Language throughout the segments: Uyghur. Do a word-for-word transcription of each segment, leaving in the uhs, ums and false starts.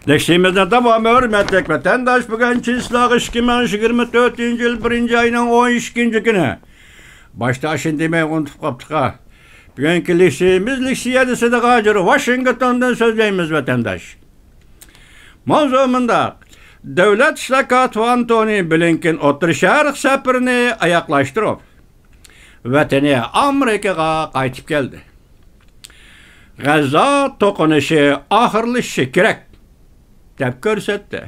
لېكسىيىمىزنىڭ داۋامى، ھۆرمەتلىك ۋەتەنداش، بۈگۈن چىسلاغ ئىككى مىڭ يىگىرمە تۆتىنچى يىل بىرىنچى ئاينىڭ ئون ئىككىنچى كۈنى. باشتا ئاشۇنى دېمەي ئۇنتۇپ قاپتىقا. بۈگۈنكى لېكسىيىمىز لېكسىيە دېسىدىغان جىر ۋاشىنگتوندىن سۆزلەيمىز، ۋەتەنداش. ماۋزۇ مۇنداق. دۆلەت ئىشلار كاتىپى ئانتونى بلىنكېن ئوتتۇرا شەرق سەپىرىنى ئاياغلاشتۇرۇپ، ۋەتىنى ئامېرىكىغا قايتىپ كەلدى. غەززا توقۇنۇشى ئاخىرلىشىشى كېرەك، دەپ كۆرسەتتى.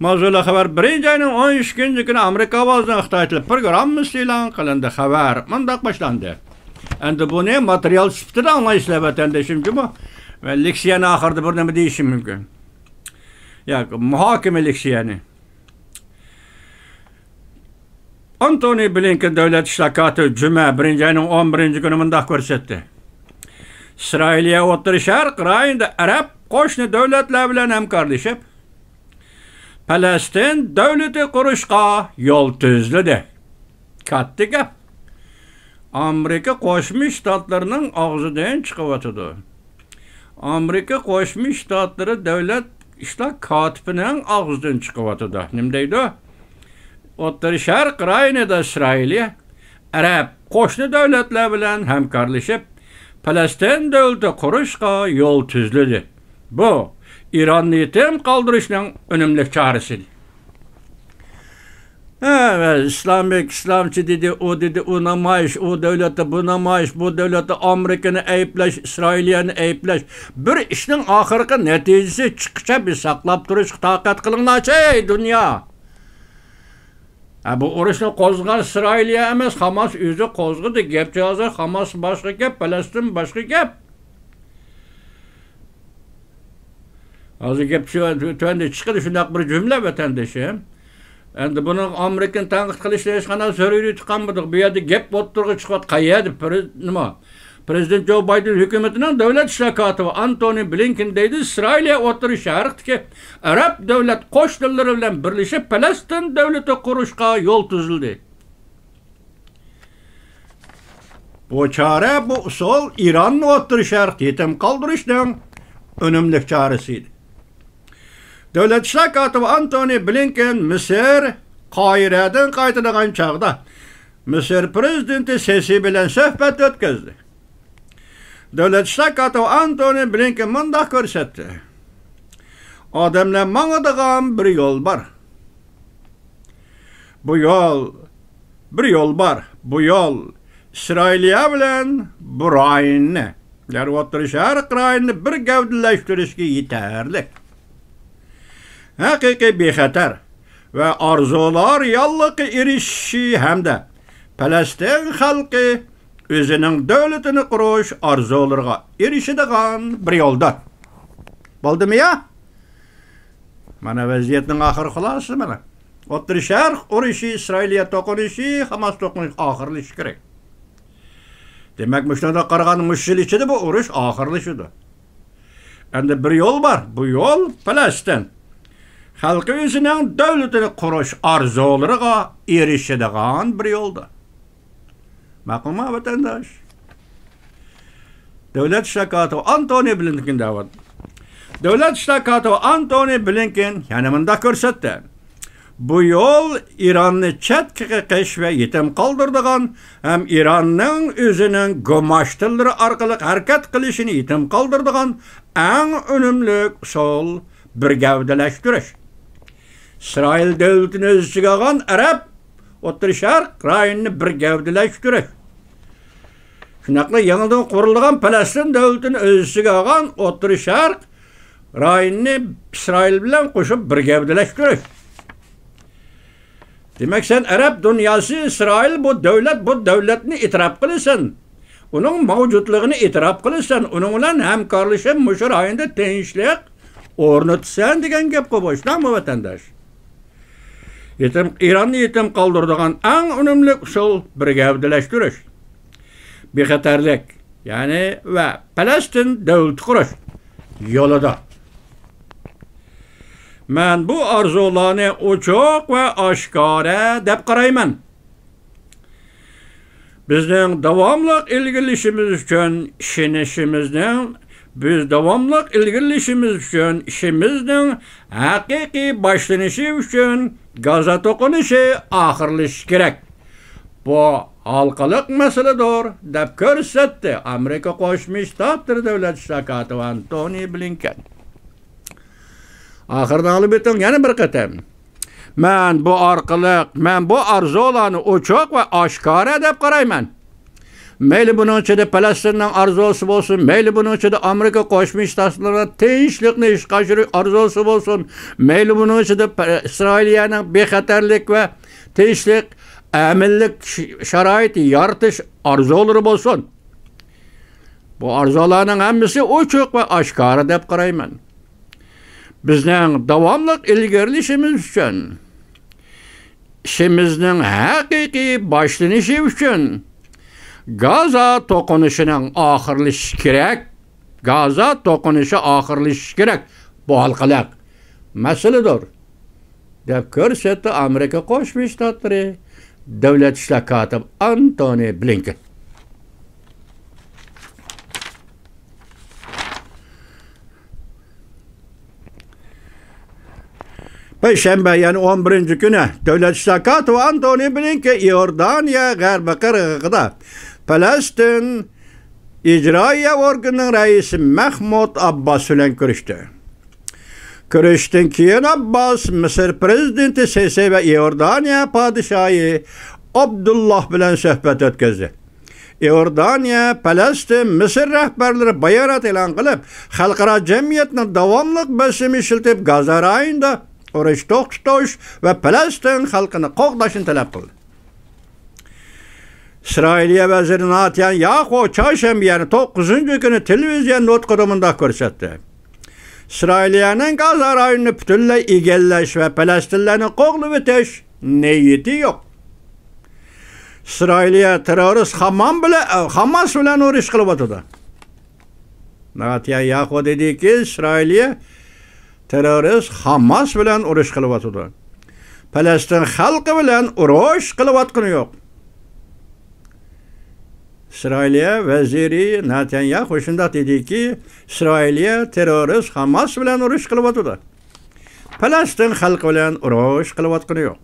ماۋزۇلۇق خەۋەر، بىرىنچى ئاينىڭ ئون ئۈچىنچى كۈنى ئامېرىكا ئاۋازىنىڭ خىتاي تىلى پروگراممىسى ئېلان قىلىندى. خەۋەر مۇنداق باشلاندى. ئەمدى بۇنى ماتېرىيال سۈپىتىدە ئاڭلايسىلەر، ۋەتەندىشىم، جۇمۇ. مەن لېكسىيەنى ئاخىرىدا بىر نېمە دېيىشىم مۇمكىن. ياكى مۇھاكىمە لېكسىيەنى. ئانتونى بلىنكېن دۆلەت ئىشلار كاتىپى جۈمە بىرىنچى ئاينىڭ ئون بىرىنچى كۈنى مۇنداق كۆرسەتتى. ئىسرائىلىيە ئوتتۇرا شەرق رايونىدا ئەرەب قوشنا دۆلەتلەر بىلەن ھەمكارلىشىپ، پەلەستىن دۆلىتى قۇرۇشقا يول تۈزلىدى. كاتتا گەپ. ئامېرىكا قوشما شتاتلىرىنىڭ ئاغزىدىن چىقىۋاتىدۇ. ئامېرىكا قوشما شتاتلىرى دۆلەت ئىشلار كاتىپىنىڭ ئاغزىدىن چىقىۋاتىدۇ. نېمە دەيدۇ؟ ئوتتۇرا شەرق رايونىدا ئىسرائىلىيە ئەرەب قوشنا دۆلەتلەر بىلەن ھەمكارلىشىپ، پەلەستىن دۆلىتى قۇرۇشقا يول تۈزلىدى. بۇ ئىراننى يېتىم قالدۇرۇشنىڭ ئۈنۈملۈك چارىسى. ھە، ئىسلامىك، ئىسلامچى دېدى، ئۇ دېدى، ئۇ نامايىش، ئۇ دۆلەتتە بۇ نامايىش، بۇ دۆلەتتە ئامېرىكىنى ئەيىبلەش، ئىسرائىلىيەنى ئەيىبلەش. بىر ئىشنىڭ ئاخىرقى نەتىجىسى چىققىچە بىر ساقلاپ تۇرۇشقا تاقەت قىلىڭلارچى، ئەي دۇنيا! ھە، بۇ ئۇرۇشنى قوزغىغان ئىسرائىلىيە ئەمەس، خاماس ئۆزى قوزغىدى. گەپچە ھازىر خاماس باشقا گەپ، پەلەستىن باشقا گەپ. ھازىر گەپ شۇ، تۆۋەندە چىقىدۇ شۇنداق بىر جۈملە، ۋەتەندىشىم. ئەمدى بۇنىڭ ئامېرىكىنى تەنقىد قىلىشتا ھېچقانداق زۆرۈرىيىتى قالمىدى. بۇ يەردە گەپ ئوتتۇرىغا چىقىۋاتقان يەردە پرې-، نېمە؟ پرېزىدېنت جو بايدېن ھۆكۈمىتىنىڭ دۆلەت ئىشلار كاتىپى ئانتونى بلىنكېن دەيدۇ، ئىسرائىلىيە ئوتتۇرا شەرقتىكى ئەرەب دۆلەت قوشنىلىرى بىلەن بىرلىشىپ پەلەستىن دۆلىتى قۇرۇشقا يول تۈزۈلدى. بۇ چارە، بۇ ئۇسۇل ئىراننى ئوتتۇرا شەرقتە يېتىم قالدۇرۇشنىڭ ئۈنۈملۈك چارىسى ئىدى. دۆلەت ئىشلار كاتىپى ئانتونى بلىنكېن مىسىر، قاھىرەدىن قايتىدىغان چاغدا مىسىر پرېزىدېنتى سىسى بىلەن سۆھبەت ئۆتكۈزدى. دۆلەت ئىشلار كاتىپى ئانتونى بلىنكېن مۇنداق كۆرسەتتى. ئادەملەر ماڭىدىغان بىر يول بار. بۇ يول، بىر يول بار. بۇ يول ئىسرائىلىيە بىلەن بۇ رايوننى، يەنى ئوتتۇرا شەرق رايونىنى بىر گەۋدىلەشتۈرۈشكە يېتەرلىك. ھەقىقىي بىخەتەر ۋە ئارزۇلار رېئاللىققا ئېرىشىشى ھەمدە پەلەستىن خەلقى ئۆزىنىڭ دۆلىتىنى قۇرۇش ئارزۇلىرىغا ئېرىشىدىغان بىر يولدۇر. بولدىمۇ يا؟ مانا ۋەزىيەتنىڭ ئاخىرى خۇلاسىسى مانا. ئوتتۇرا شەرق ئۇرۇشى، ئىسرائىلىيە توقۇنۇشى، خاماس توقۇنۇشى ئاخىرلىشىشى كېرەك. دېمەك، مۇشۇنىڭغا قارىغاندا مۇشۇ يىل ئىچىدە بۇ ئۇرۇش ئاخىرلىشىدۇ. ئەمدى بىر يول بار. بۇ يول پەلەستىن خەلقى ئۆزىنىڭ دۆلىتىنى قۇرۇش ئارزۇلىرىغا ئېرىشىدىغان بىر يولدۇر. ماقۇلمۇ، ۋەتەنداش؟ دۆلەت ئىشلار كاتىپى ئانتونى بلىنكېن دەۋاتىدۇ. دۆلەت ئىشلار كاتىپى ئانتونى بلىنكېن يەنە مۇنداق كۆرسەتتى. بۇ يول ئىراننى چەتكە قېقىش ۋە يېتىم قالدۇرىدىغان ھەم ئىراننىڭ ئۆزىنىڭ گۇماشتىنلىرى ئارقىلىق ھەرىكەت قىلىشىنى يېتىم قالدۇرىدىغان ئەڭ ئۈنۈملۈك ئۇسۇل بىر گەۋدىلەشتۈرۈش. ئىسرائىل دۆلىتىنى ئۆز ئىچىگە ئالغان ئەرەب ئوتتۇرا شەرق رايونىنى بىر گەۋدىلەشتۈرۈش. شۇنداقلا يېڭىدىن قۇرۇلىدىغان پەلەستىن دۆلىتىنى ئۆز ئىچىگە ئالغان ئوتتۇرا شەرق رايونىنى ئىسرائىل بىلەن قوشۇپ بىر گەۋدىلەشتۈرۈش. دېمەك، سەن ئەرەب دۇنياسى، ئىسرائىل بۇ دۆلەت، بۇ دۆلەتنى ئېتىراپ قىلىسەن. ئۇنىڭ مەۋجۇتلۇقىنى ئېتىراپ قىلىسەن. ئۇنىڭ بىلەن ھەمكارلىشىپ مۇشۇ رايوندا تىنچلىق ئورنىتىسەن دېگەن گەپقۇ بۇ، شۇنداقمۇ، ۋەتەنداش؟ يېتىم، ئىراننى يېتىم قالدۇرىدىغان ئەڭ ئۈنۈملۈك ئۇسۇل بىر گەۋدىلەشتۈرۈش. بىخەتەرلىك، يەنى ۋە پەلەستىن دۆلىتى قۇرۇش يولىدا. مەن بۇ ئارزۇلارنى ئوچۇق ۋە ئاشكارا دەپ قارايمەن. بىزنىڭ داۋاملىق ئىلگىرىلىشىمىز ئۈچۈن ئىشىنىشىمىزنىڭ بىز داۋاملىق ئىلگىرىلىشىمىز ئۈچۈن، ئىشىمىزنىڭ ھەقىقىي باشلىنىشى ئۈچۈن گازا توقۇنۇشى ئاخىرلىشىشى كېرەك. بۇ ھالقىلىق مەسىلىدۇر، دەپ كۆرسەتتى ئامېرىكا قوشما شتاتلىرى دۆلەت ئىشلار كاتىپى ئانتونى بلىنكېن. ئاخىرىدا ئاڭلاپ ئۆتۈڭ يەنە بىر قېتىم. مەن بۇ ئارقىلىق، مەن بۇ ئارزۇلارنى ئوچۇق ۋە ئاشكارا دەپ قارايمەن. مەيلى بۇنىڭ ئىچىدە پەلەستىننىڭ ئارزۇسى بولسۇن، مەيلى بۇنىڭ ئىچىدە ئامېرىكا قوشما شتاتلىرىنىڭ تىنچلىقنى ئىشقا ئاشۇرۇش ئارزۇسى بولسۇن، مەيلى بۇنىڭ ئىچىدە پە-، ئىسرائىلىيەنىڭ بىخەتەرلىك ۋە تىنچلىق، ئەمىنلىك ش-، شارائىتى يارىتىش ئارزۇلىرى بولسۇن. بۇ ئارزۇلارنىڭ ھەممىسى ئوچۇق ۋە ئاشكارا دەپ قارايمەن. بىزنىڭ داۋاملىق ئىلگىرىلىشىمىز ئۈچۈن، ئىشىمىزنىڭ ھەقىقىي باشلىنىشى ئۈچۈن گازا توقۇنۇشىنىڭ ئاخىرلىشىشى كېرەك. گازا توقۇنۇشى ئاخىرلىشىشى كېرەك. بۇ ھالقىلىق مەسىلىدۇر، دەپ كۆرسەتتى ئامېرىكا قوشما شتاتلىرى دۆلەت ئىشلار كاتىپى ئانتونى بلىنكېن. پەيشەنبە، يەنى ئون بىرىنچى كۈنى دۆلەت ئىشلار كاتىپى ئانتونى بلىنكېن ئىئوردانىيە غەربىي قىرغىقىدا پەلەستىن ئىجرائىيە ئورگىنىنىڭ رەئىسى مەھمۇد ئابباس بىلەن كۆرۈشتى. كۆرۈشۈشتىن كېيىن ئابباس مىسىر پىرېزىدېنتى سىسى ۋە ئىئوردانىيە پادىشاھى ئابدۇللاھ بىلەن سۆھبەت ئۆتكۈزدى. ئىئوردانىيە، پەلەستىن، مىسىر رەھبەرلىرى بايانات ئېلان قىلىپ، خەلقئارا جەمئىيەتنىڭ داۋاملىق بېسىم ئىشلىتىپ، گازا رايونىدا ئۇرۇش توختىتىش ۋە پەلەستىن خەلقىنى قوغداشنى تەلەپ قىلدى. ئىسرائىلىيە ۋەزىرى ناتانياھۇ چارشەنبە، يەنى توققۇزىنچى كۈنى تېلېۋىزىيە نۇتقىدا مۇنداق كۆرسەتتى: ئىسرائىلىيەنىڭ گازا رايونىنى پۈتۈنلەي ئىگىلەش ۋە پەلەستىنلەرنى قوغلىۋېتىش نىيىتى يوق. ئىسرائىلىيە تېررورىست خامان بىلەن، خاماس بىلەن ئۇرۇش قىلىۋاتىدۇ. ناتانياھۇ دېدىكى، ئىسرائىلىيە تېررورىست خاماس بىلەن ئۇرۇش قىلىۋاتىدۇ. پەلەستىن خەلقى بىلەن ئۇرۇش قىلىۋاتقىنى يوق. ئىسرائىلىيە ۋەزىرى ناتانياھۇ شۇنداق دېدىكى، ئىسرائىلىيە تېررورىست خاماس بىلەن ئۇرۇش قىلىۋاتىدۇ. پەلەستىن خەلقى بىلەن ئۇرۇش قىلىۋاتقىنى يوق.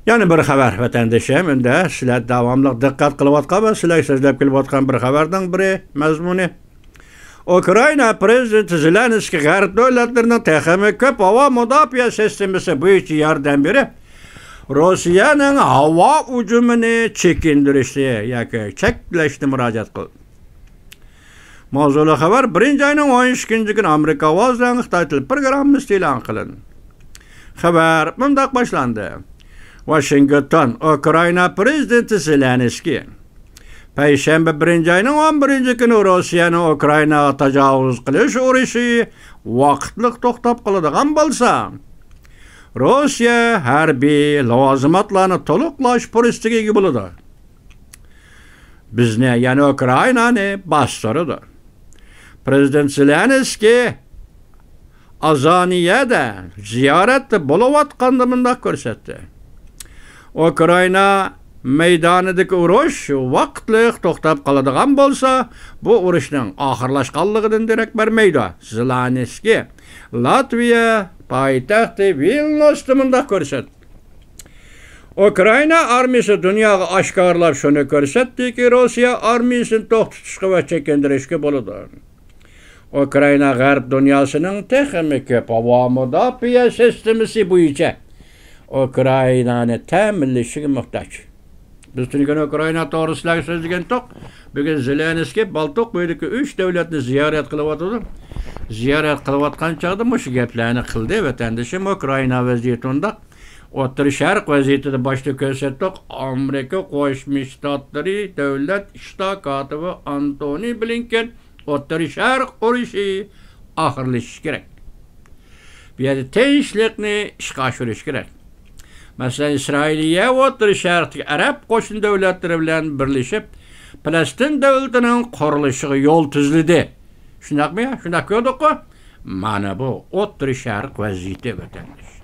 يەنە بىر خەۋەر، ۋەتەندىشىم، ئەمدى سىلەر داۋاملىق دىققەت قىلىۋاتقان ۋە سىلەرگە سۆزلەپ كېلىۋاتقان بىر خەۋەرنىڭ بىرى، مەزمۇنى. ئۇكرائىنا پىرېزىدېنتى زېلېنسكىي غەرب دۆلەتلىرىنىڭ تېخىمۇ كۆپ ھاۋا مۇداپىئە سىستېمىسى بويىچە ياردەم بېرىپ، روسىيەنىڭ ھاۋا ھۇجۇمىنى چېكىندۈرۈشنى ياكى چەكلەشنى مۇراجىئەت قىلدى. ماۋزۇلۇق خەۋەر بىرىنچى ئاينىڭ ئون ئىككىنچى كۈنى ئامېرىكا ئاۋازىنىڭ خىتاي تىل پروگراممىسىدا ئېلان قىلىندى. خەۋەر مۇنداق باشلاندى. ۋاشىنگتون، ئۇكرائىنا پىرېزىدېنتى زېلېنسكىي پەيشەنبە بىرىنچى ئاينىڭ ئون بىرىنچى كۈنى روسىيەنىڭ ئۇكرائىناغا تاجاۋۇز قىلىش ئۇرۇشى ۋاقىتلىق توختاپ قالىدىغان بولسا، روسىيە ھەربىي لازىماتلارنى تولۇقلاش پۇرسىتىگە ئىگە بولىدۇ. بىزنى، يەنى ئۇكرائىنانى باستۇرىدۇ. پىرېزىدېنت زېلېنسكىي ئازانىيەدە زىيارەتتە بولۇۋاتقاندا مۇنداق كۆرسەتتى. ئۇكرائىنا مەيدانىدىكى ئۇرۇش ۋاقىتلىق توختاپ قالىدىغان بولسا، بۇ ئۇرۇشنىڭ ئاخىرلاشقانلىقىدىن دېرەك بەرمەيدۇ. زېلېنسكىي لاتۋىيە پايتەختى ۋىلنۇستا مۇنداق كۆرسەتتى. ئۇكرائىنا ئارمىيىسى دۇنياغا ئاشكارىلاپ شۇنى كۆرسەتتىكى، روسىيە ئارمىيىسىنى توختىتىشقا ۋە چېكىندۈرۈشكە بولىدۇ. ئۇكرائىنا غەرب دۇنياسىنىڭ تېخىمۇ كۆپ ھاۋا مۇداپىئە سىستېمىسى بويىچە ئۇكرائىنانى تەمىنلىشىگە موھتاج. بىز تۈنۈگۈن ئۇكرائىنا توغرىسىدا سىلەرگە سۆزلىگەنتۇق. بۈگۈن زېلېنسكىي بالتىق بويىدىكى ئۈچ دۆلەتنى زىيارەت قىلىۋاتىدۇ. زىيارەت قىلىۋاتقان چاغدا مۇشۇ گەپلەرنى قىلدى. ۋەتەندىشىم، ئۇكرائىنا ۋەزىيىتى ئۇنداق. ئوتتۇرا شەرق ۋەزىيىتىدە باشتا كۆرسەتتۇق. ئامېرىكا قوشما شتاتلىرى دۆلەت ئىشلار كاتىپى ئانتونى بلىنكېن ئوتتۇرا شەرق ئۇرۇشى ئاخىرلىشىشى كېرەك. بۇ يەردە تىنچلىقنى ئىشقا ئاشۇرۇش كېرەك. مەسىلەن، ئىسرائىلىيە ئوتتۇرا شەرقتىكى ئەرەب قوشنا دۆلەتلىرى بىلەن بىرلىشىپ، پەلەستىن دۆلىتىنىڭ قۇرۇلۇشىغا يول تۈزلىدى. شۇنداقمۇ يا؟ شۇنداق كۆردۇققۇ؟ مانا بۇ ئوتتۇرا شەرق ۋەزىيىتى، ۋەتەنداش.